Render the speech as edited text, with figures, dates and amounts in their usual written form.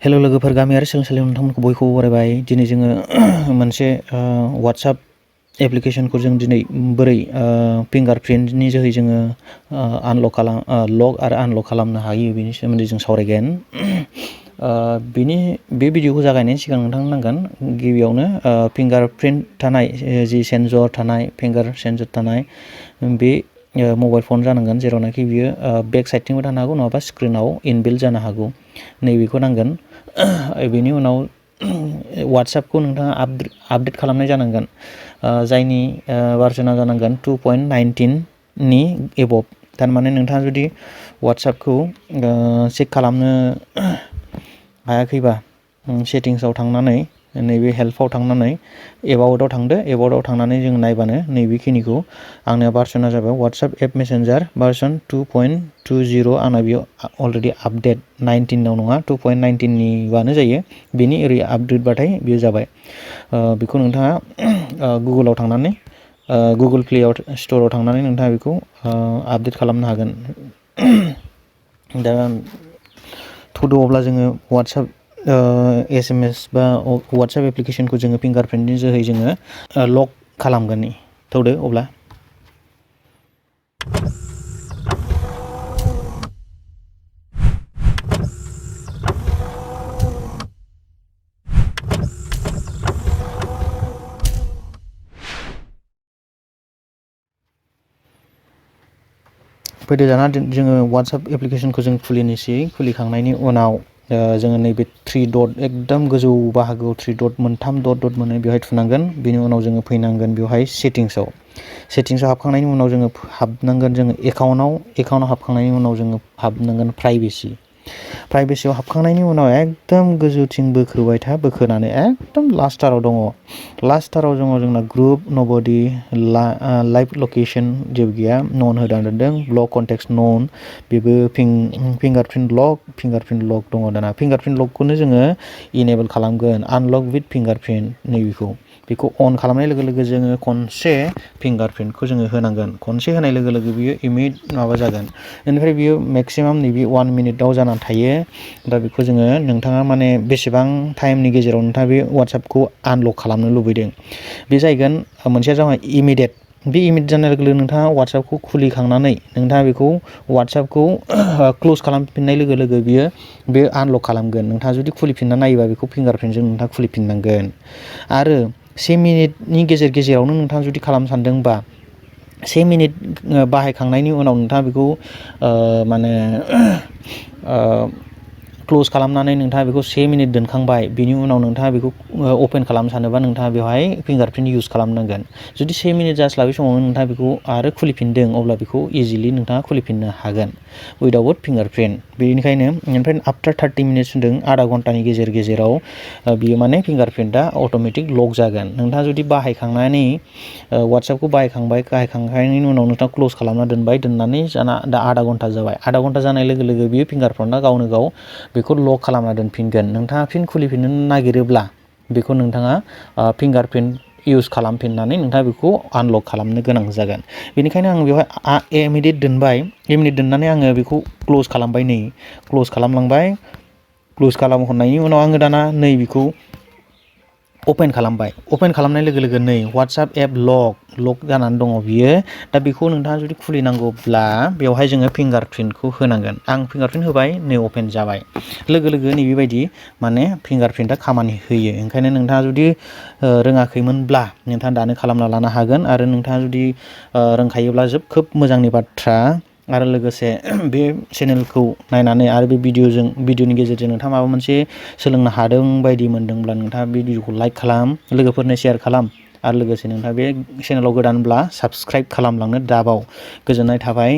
Hello लोगोफोर, गामियारि सोलोंसालियाव नोंथांमोनखौ बयखौबो बरायबाय। दिनै जोङो मोनसे वाट्सएप एप्लिकेशनखौ जों दिनै बोरै फिंगारप्रिन्टनि जोहै जोङो लग आरो आनलक खालामनो हायो बेनि सोमोन्दै जों सावरायगोन। बे भिडिअखौ जागायनायनि सिगां नोंथांनो नांगोन गिबियावनो फिंगारप्रिन्ट थानाय जि सेन्सर थानाय फिंगार सेन्सर थानाय बे मबाइल फन जानांगोन, जेरावनाखि बियो बेक साइडथिंबो थानो हागौ नङाबा स्क्रिनाव इनबिल्ट जानो हागौ। नैबेखौ नांगोन। बेनि उनाव वाट्सएपखौ नोंथाङा आपडेट खालामनाय जानांगोन, जायनि भार्जना जानांगोन 2.19नि एबभ। थारमाने नोंथाङा जुदि वाट्सएपखौ चेक खालामनो हायाखैबा सेटिंसआव थांनानै नैबे हेल्पआव थांनानै एबाउटआव थांदो। एबाउटआव थांनानै जों नायबानो नैबेखिनिखौ आंना भार्जना जाबाय वाट्सएप एप मेसेन्जार भार्जन 2.20। आंना बेयाव अलरेडि आपडेट 19आव नङा 2.19निबानो जायो। बेनि ओरै आपडेटबाथाय बेयो जाबाय। बेखौ नोंथाङा गुगोलाव थांनानै गुगोल प्ले स्ट'राव थांनानै नोंथाङा बेखौ आपडेट खालामनो हागोन। दा थ'द' अब्ला जोङो वाट्सएप SMS बा वाट्सएप एप्लिकेसनखौ जोङो फिंगारप्रिन्टनि जोहै जोङो लक खालामगोन। थ'दो अब्ला। फैदो दाना जोङो वाट्सएप एप्लिकेशनखौ जों खुलिनोसै। खुलिखांनायनि उनाव जोङो नैबे 3 डट एकदम गोजौ बाहागोआव 3 डट मोनथाम डट मोनो, बेवहाय थुनांगोन। बेनि उनाव जोङो फैनांगोन बेवहाय सेटिंसआव हाबखांनायनि उनाव जोङो हाबनांगोन जोङो एकाउन्टआव हाबखांनायनि उनाव जोङो हाबनांगोन प्राइभेसियाव हाबखांनायनि उनाव एकदम गोजौथिं बोखोबाय था। बोखोनानै एकदम लास्टाराव दङ जोंना ग्रुप नबडि लाइभ लकेसन जेबो गैया, नन होदों ब्लक कन्टेक्ट नन। बेबो फिंगारप्रिन्ट लक दङ। दाना फिंगारप्रिन्ट लकखौनो जोङो इनेबल खालामगोन, आनलक विथ फिंगारप्रिन्ट। बेखौ अन खालामनाय लोगो लोगो जोङो खनसे फिंगारप्रिन्टखौ जोङो होनांगोन। खनसे होनाय लोगो लोगो बियो इमिट माबा जागोन। बेनिफ्राय बियो मेक्सिमाम नैबे 1 मिनिटआव जानानै थायो। दा बेखौ जोङो नोंथाङा माने बेसेबां टाइमनि गेजेराव नोंथाङा बे वाट्सएपखौ आनलक खालामनो लुबैदों बे जाहैगोन। मोनसेया जाबाय इमिडियेट। बे इमिडियेट जानाय लोगो लोगो नोंथाङा वाट्सएपखौ खुलिखांनानै नोंथाङा बेखौ वाट्सएपखौ क्ल'ज खालामफिननाय लोगो लोगो बे आनलक खालामगोन। नोंथाङा जुदि खुलिफिनना नायोबा बेखौ फिंगारप्रिन्टजों नोंथाङा खुलिफिननांगोन। आरो 1 मिनिटनि गेजेरावनो नोंथाङा जुदि खालामनो सानदोंबा 1 मिनिट बाहायखांनायनि उनाव नोंथाङा बेखौ क्ल'ज खालामनानै नोंथाङा बेखौ 1 मिनिट दोनखांबाय। बिनि उनाव नोंथाङा बेखौ अपेन खालामनो सानोबा नोंथाङा बेवहाय फिंगारप्रिन्ट इउज खालामनांगोन। जुदि 1 मिनिट जास्लाबै समावनो नोंथाङा बेखौ आरो खुलिफिनदों, अब्ला बेखौ इजिलि नोंथाङा खुलिफिननो हागोन उइदाउट फिंगारप्रिन्ट। बेनिखायनो ओमफ्राय आफ्टार 30 मिनिट्स होनदों, आधा घन्टानि गेजेराव बियो माने फिंगारप्रिन्टआ अट'मेटिक लक जागोन। नोंथाङा जुदि बाहायखांनानै वाट्सएपखौ बाहायखांनायनि उनाव नोंथाङा क्ल'ज खालामना दोननानै दा आधा घन्टा जाबाय। आधा घन्टा जानाय लोगो लोगो बियो फिंगारप्रिन्टआ गावनो गाव बेखौ लक खालामना दोनफिनगोन। नोंथाङा फिन खुलिफिननो नागिरोब्ला बेखौ नोंथाङा फिंगारप्रिन्ट इउज खालामफिननानै नोंथाङा बेखौ आनलक खालामनो गोनां जागोन। बेनिखायनो आं बेवहाय इमिडियेट दोनबाय। इमिडियेट दोननानै आङो बेखौ क्ल'ज खालामबाय। क्ल'ज खालामलांबाय। क्ल'ज खालामखांनायनि उनाव आङो दाना बेखौ अपेन खालामबाय। अपेन खालामनाय लोगो लोगो वाट्सएप एप लक जानानै दङ बियो। दा बेखौ नोंथाङा जुदि खुलिनांगौब्ला बेवहाय जोङो फिंगारप्रिन्टखौ होनांगोन। आं फिंगारप्रिन्ट होबाय, अपेन जाबाय। लोगो लोगो नैबेबायदि माने फिंगारप्रिन्टआ खामानि होयो। ओंखायनो नोंथाङा जुदि रोङाखैमोनब्ला नोंथाङा दानो खालामना लानो हागोन। आरो नोंथाङा जुदि रोंखायोब्ला खोब मोजांनि बाथ्रा। आरो लोगोसे बे चेनेलखौ नायनानै आरो बे भिडिअनि गेजेरजों नोंथाङा माबा मोनसे सोलोंनो हादों बायदि मोनदोंब्ला नोंथाङा बे भिडिअखौ लाइक खालाम, लोगोफोरनो शेयार खालाम। आरो लोगोसे नोंथाङा बे चेनेलाव गोदानब्ला साबस्क्राइब खालामलांनो दाबाव। गोजोननाय थाबाय।